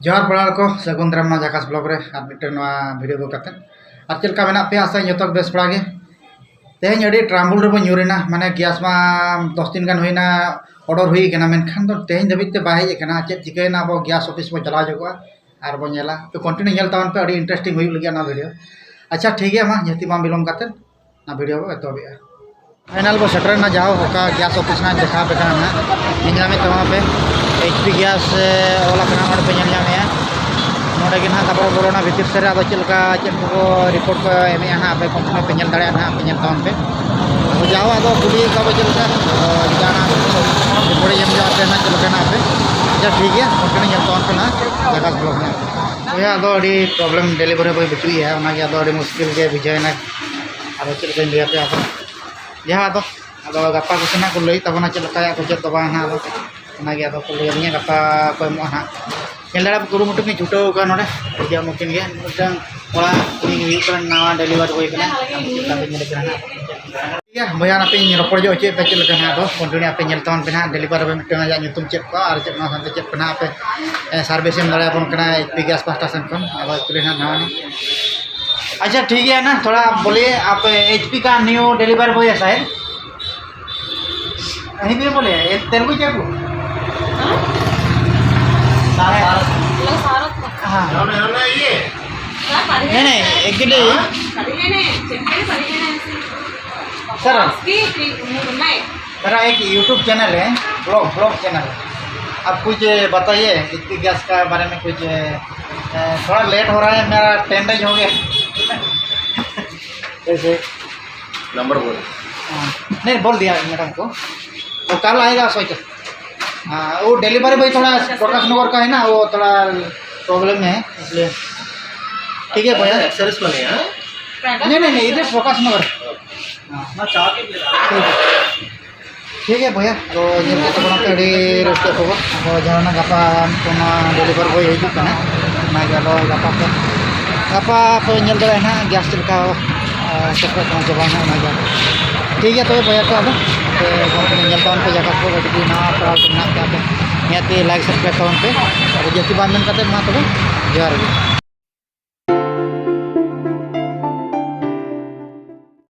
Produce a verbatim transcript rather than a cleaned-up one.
ᱡᱚᱦᱟᱨ ᱯᱮᱲᱟ ᱠᱚ, ᱥᱟᱹᱜᱩᱱ ᱫᱟᱨᱟᱢ ᱱᱚᱣᱟ ᱡᱟᱠᱟᱥ ᱵᱞᱚᱜ ᱨᱮ ᱟᱨ ᱢᱤᱫᱴᱮᱱ ᱱᱚᱣᱟ ᱵᱷᱤᱰᱤᱭᱳ ᱟᱹᱜᱩ ᱠᱟᱛᱮ᱾ ᱟᱨ ᱪᱮᱫ ᱞᱮᱠᱟ ᱢᱮᱱᱟᱜ ᱯᱮᱭᱟ? ᱟᱥᱟᱧ ᱡᱚᱛᱚ ᱜᱮ ᱵᱮᱥ ᱵᱟᱲᱟ ᱜᱮ᱾ ᱛᱮᱦᱮᱧ ᱟᱹᱰᱤ ᱴᱨᱟᱵᱩᱞ ᱨᱮᱵᱚᱱ ᱧᱩᱨ ᱮᱱᱟ, ᱢᱟᱱᱮ ᱜᱮᱥ ᱢᱟ ᱫᱚᱥ ᱫᱤᱱ ᱜᱟᱱ ᱦᱩᱭᱱᱟ ᱚᱰᱟᱨ ᱦᱩᱭ ᱠᱟᱱᱟ, ᱢᱮᱱᱠᱷᱟᱱ ᱫᱚ ᱛᱮᱦᱮᱧ ᱫᱷᱟᱹᱵᱤᱡ ᱛᱮ ᱵᱟᱭ ᱦᱮᱡ ᱟᱠᱟᱱᱟ᱾ ᱪᱮᱫ ᱪᱤᱠᱟᱹᱭᱮᱱᱟ? ᱟᱵᱚ ᱜᱮᱥ ᱚᱯᱷᱤᱥ ᱵᱚᱱ ᱪᱟᱞᱟᱣ ᱧᱚᱜᱚᱜᱼᱟ ᱟᱨ ᱵᱚᱱ ᱧᱮᱞᱟ᱾ ᱛᱚ ᱠᱚᱱᱴᱤᱱᱤᱭᱩ ᱧᱮᱞ ᱛᱟᱵᱚᱱ ᱯᱮ, ᱟᱹᱰᱤ ᱤᱱᱴᱟᱨᱮᱥᱴᱤᱝ ᱦᱩᱭᱩᱜ ᱞᱟᱹᱜᱤᱫ ᱚᱱᱟ ᱵᱷᱤᱰᱤᱭᱳ᱾ ᱟᱪᱪᱷᱟ ᱴᱷᱤᱠ ᱜᱮᱭᱟ, ᱢᱟ ᱡᱟᱹᱥᱛᱤ ᱵᱟᱝ ᱵᱤᱞᱚᱢ ᱠᱟᱛᱮ ᱚᱱᱟ ᱵᱷᱤᱰᱤᱭᱳ ᱵᱚ ᱮᱛᱚᱦᱚᱵᱮᱜᱼᱟ᱾ ᱯᱷᱟᱭᱱᱟᱞ ᱵᱚ ᱥᱮᱴᱮᱨᱮᱱᱟ, ᱡᱟᱦᱳ ᱚᱠᱟ ᱜᱮᱥ ᱚᱯᱷᱤᱥ ᱨᱮᱱᱟᱜ ᱫᱮᱠᱷᱟᱣ ᱟᱯᱮ ᱠᱟᱱᱟ ᱱᱟᱦᱟᱜ, ᱧᱮᱞ ᱧᱟᱢᱮᱫ ᱛᱟᱵᱚᱱ ᱯᱮ ᱮᱭᱤᱪ ᱯᱤ ᱜᱮᱥ, ᱮ, ᱚᱞ ᱟᱠᱟᱱᱟ, ᱱᱚᱰᱮ ᱯᱮ ᱧᱮᱞ ᱧᱟᱢᱮᱫᱼᱟ᱾ ᱱᱚᱰᱮ ᱜᱮ ᱱᱟᱦᱟᱜ ᱛᱟᱨᱯᱚᱨᱮ ᱵᱚᱞᱚᱱᱟ ᱵᱷᱤᱛᱤᱨ ᱥᱮᱫ ᱨᱮ, ᱟᱫᱚ ᱪᱮᱫ ᱞᱮᱠᱟ ᱪᱮᱫ ᱠᱚᱠᱚ ᱨᱤᱯᱳᱨᱴ ᱠᱚ ᱮᱢᱮᱫᱼᱟ ᱱᱟᱦᱟᱜ, ᱟᱯᱮ ᱠᱚ ᱯᱮ ᱧᱮᱞ ᱫᱟᱲᱮᱭᱟᱜᱼᱟ ᱱᱟᱦᱟᱜ, ᱯᱮ ᱧᱮᱞ ᱛᱟᱵᱚᱱ ᱯᱮ᱾ ᱟᱫᱚ ᱡᱟᱦᱳ ᱟᱫᱚ ᱠᱩᱞᱤᱭᱮᱫ ᱠᱚᱣᱟ ᱵᱚ ᱪᱮᱫ ᱞᱮᱠᱟ, ᱟᱫᱚ ᱡᱟᱦᱟᱱᱟᱜ ᱨᱤᱯᱳᱨᱴ ᱮᱢ ᱧᱚᱜ ᱟᱯᱮ ᱱᱟᱦᱟᱜ ᱪᱮᱫ ᱞᱮᱠᱟ ᱱᱟᱦᱟᱜ ᱯᱮ᱾ ᱟᱪᱪᱷᱟ ᱴᱷᱤᱠ ᱜᱮᱭᱟ, ᱠᱚᱱᱴᱤᱱᱤᱭᱩ ᱧᱮᱞ ᱛᱟᱵᱚᱱ ᱯᱮ ᱱᱟᱦᱟᱜ ᱡᱟᱠᱟᱥ ᱵᱞᱚᱜ ᱱᱟᱦᱟᱜ᱾ ᱵᱚᱭᱦᱟ ᱟᱫᱚ ᱟᱹᱰᱤ ᱯᱨᱚᱵᱞᱮᱢ, ᱰᱮᱞᱤᱵᱷᱟᱨᱤ ᱵᱚᱭ ᱵᱟᱹᱪᱩᱜ ᱮᱭᱟ, ᱚᱱᱟᱜᱮ ᱟᱫᱚ ᱟᱹᱰᱤ ᱢᱩᱥᱠᱤᱞ ᱜᱮ ᱵᱩᱡᱷᱟᱹᱣᱮᱱᱟ᱾ ᱟᱫᱚ ᱪᱮᱫ ᱞᱮᱠᱟᱧ ᱞᱟᱹᱭ ᱟᱯᱮᱭᱟ ᱟᱫᱚ? ᱡᱟᱦᱟᱸ ᱟᱫᱚ, ᱟᱫᱚ ᱜᱟᱯᱟ ᱠᱚᱥᱮ ᱱᱟᱜ ᱠᱚ ᱞᱟᱹᱭ ᱛᱟᱵᱚᱱᱟ ᱪᱮᱫ ᱞᱮᱠᱟᱭᱟ ᱠᱚ ᱪᱮᱫ ᱫᱚ ᱵᱟᱝ ᱱᱟᱜ, ᱟᱫᱚ ᱚᱱᱟᱜᱮ ᱟᱫᱚ ᱠᱚ ᱞᱟᱹᱭ ᱟᱹᱞᱤᱧᱟ ᱜᱟᱯᱟ ᱠᱚ ᱮᱢᱚᱜᱼᱟ ᱱᱟᱜ᱾ ᱧᱮᱞ ᱫᱟᱲᱮᱭᱟᱜ ᱠᱩᱨᱩᱢᱩᱴᱩ ᱠᱤᱱ ᱪᱷᱩᱴᱟᱹᱣ ᱟᱠᱟᱱᱟ ᱱᱚᱰᱮ, ᱡᱮ ᱩᱱᱠᱤᱱ ᱜᱮ ᱢᱤᱫᱴᱟᱝ ᱠᱚᱲᱟ ᱠᱩᱲᱤ ᱦᱩᱭᱩᱜ ᱠᱟᱱᱟ, ᱱᱟᱣᱟ ᱰᱮᱞᱤᱵᱷᱟᱨᱤ ᱵᱚᱭ ᱠᱟᱱᱟ᱾ ᱪᱮᱫ ᱞᱮᱠᱟ ᱯᱮ ᱧᱮᱞᱮ ᱠᱟᱱᱟ ᱱᱟᱜ? ᱴᱷᱤᱠ ᱜᱮᱭᱟ ᱵᱚᱭᱦᱟ, ᱱᱟᱯᱮᱧ ᱨᱚᱯᱚᱲ ᱧᱚᱜ ᱦᱚᱪᱚᱭᱮᱫ ᱯᱮ ᱪᱮᱫ ᱞᱮᱠᱟ ᱱᱟᱜ, ᱟᱫᱚ ᱠᱚᱱᱴᱤᱱᱤᱭᱩ ᱟᱯᱮ ᱧᱮᱞ ᱛᱟᱵᱚᱱ ᱯᱮ ᱱᱟᱜ, ᱰᱮᱞᱤᱵᱷᱟᱨᱤ ᱵᱚᱭ ᱢᱤᱫᱴᱟᱝ ᱟᱭᱟᱜ ᱧᱩᱛᱩᱢ ᱪᱮᱫ ᱠᱚ ᱟᱨ ᱪᱮᱫ ᱱᱚᱣᱟ ᱥᱟᱶᱛᱮ ᱪᱮᱫ ᱯᱮ ᱱᱟᱜ ᱟᱯᱮ, ᱮ, ᱥᱟᱨᱵᱷᱤᱥ ᱮᱢ ᱫᱟᱲᱮᱭᱟᱵᱚᱱ ᱠᱟᱱᱟ ᱮᱭᱤᱪ ᱯᱤ ᱜᱮᱥ ᱯᱟᱦᱴᱟ ᱥᱮᱱ ᱠᱷᱚᱱ᱾ ᱟᱫᱚ ᱮᱠᱪᱩᱭᱮᱞᱤ ᱱᱟᱜ ᱱᱟᱣᱟ ᱱᱟᱜ ᱟᱪᱪᱷᱟ ᱴᱷᱤᱠ ᱜᱮᱭᱟ ᱱᱟ, ᱛᱷᱚᱲᱟ ᱵᱚᱞᱮ ᱟᱯᱮ ᱮᱭᱤᱪ ᱯᱤ ᱠᱟ ᱱᱤᱭᱩ ᱰᱮᱞᱤᱵᱷᱟᱨᱤ ᱵᱚᱭ ᱦᱮ ᱥᱟᱭᱮᱫ, ᱦᱤᱱᱫᱤ ᱢᱮ ᱵᱚᱞᱮ, ᱛᱮᱞᱜᱩ ᱪᱮᱫ ᱠᱚ? ᱦᱮᱸ᱾ नहीं नहीं, एक्चुअली सर, मेरा एक यूट्यूब चैनल है, ब्लॉग ब्लॉग चैनल है। आप कुछ बताइए इसकी गैस का बारे में कुछ। अ, थोड़ा लेट हो रहा है, मेरा टेंडेज हो गया। कैसे? नंबर बोल। हाँ, नहीं, बोल दिया मैडम को। वो कल आएगा सोच। हाँ, वो डिलीवरी बॉय थोड़ा प्रकाश नगर का है ना, वो थोड़ा प्रॉब्लम है, इसलिए। ठीक है भैया। एक्सेस में नहीं है। नहीं नहीं नहीं, इधर प्रकाश नगर। हाँ। ना चाह के ठीक है। ठीक है भैया, ᱛᱚ ᱧᱮᱞ ᱠᱮᱫ ᱛᱟᱵᱚᱱᱟ ᱯᱮ ᱟᱹᱰᱤ ᱨᱟᱹᱥᱠᱟᱹ ᱠᱷᱚᱵᱚᱨ᱾ ᱟᱫᱚ ᱡᱟᱦᱟᱱᱟᱜ ᱜᱟᱯᱟ ᱚᱱᱟ ᱰᱮᱞᱤᱵᱷᱟᱨ ᱵᱚᱭ ᱦᱤᱡᱩᱜ ᱠᱟᱱᱟ, ᱚᱱᱟᱜᱮ ᱟᱫᱚ ᱜᱟᱯᱟ ᱯᱮ, ᱜᱟᱯᱟ ᱯᱮ ᱧᱮᱞ ᱫᱟᱲᱮᱭᱟᱜᱼᱟ ᱱᱟᱦᱟᱜ ᱜᱮᱥ ᱪᱮᱫ ᱞᱮᱠᱟ, ᱟᱨ, ᱥᱮᱴᱮᱨᱚᱜ ᱠᱟᱱᱟ ᱥᱮ ᱵᱟᱝ ᱦᱟᱸᱜ, ᱚᱱᱟᱜᱮ᱾ ᱴᱷᱤᱠ ᱜᱮᱭᱟ ᱛᱚᱵᱮ ᱵᱚᱭᱦᱟ ᱠᱚ, ᱟᱫᱚ ᱟᱯᱮ ᱜᱚᱢᱠᱮ ᱧᱮᱞ ᱛᱟᱵᱚᱱ ᱯᱮ ᱡᱟᱭᱜᱟ ᱠᱚ, ᱡᱩᱫᱤ ᱱᱟᱣᱟ ᱯᱮᱲᱟ ᱠᱚ ᱢᱮᱱᱟᱜ ᱯᱮᱭᱟ ᱯᱮ, ᱱᱤᱦᱟᱹᱛ ᱜᱮ like subscribe ᱛᱟᱵᱚᱱ ᱯᱮ᱾ ᱟᱫᱚ ᱡᱟᱹᱥᱛᱤ ᱵᱟᱝ ᱢᱮᱱ ᱠᱟᱛᱮ, ᱢᱟ ᱛᱚᱵᱮ, ᱡᱚᱦᱟᱨ ᱜᱮ᱾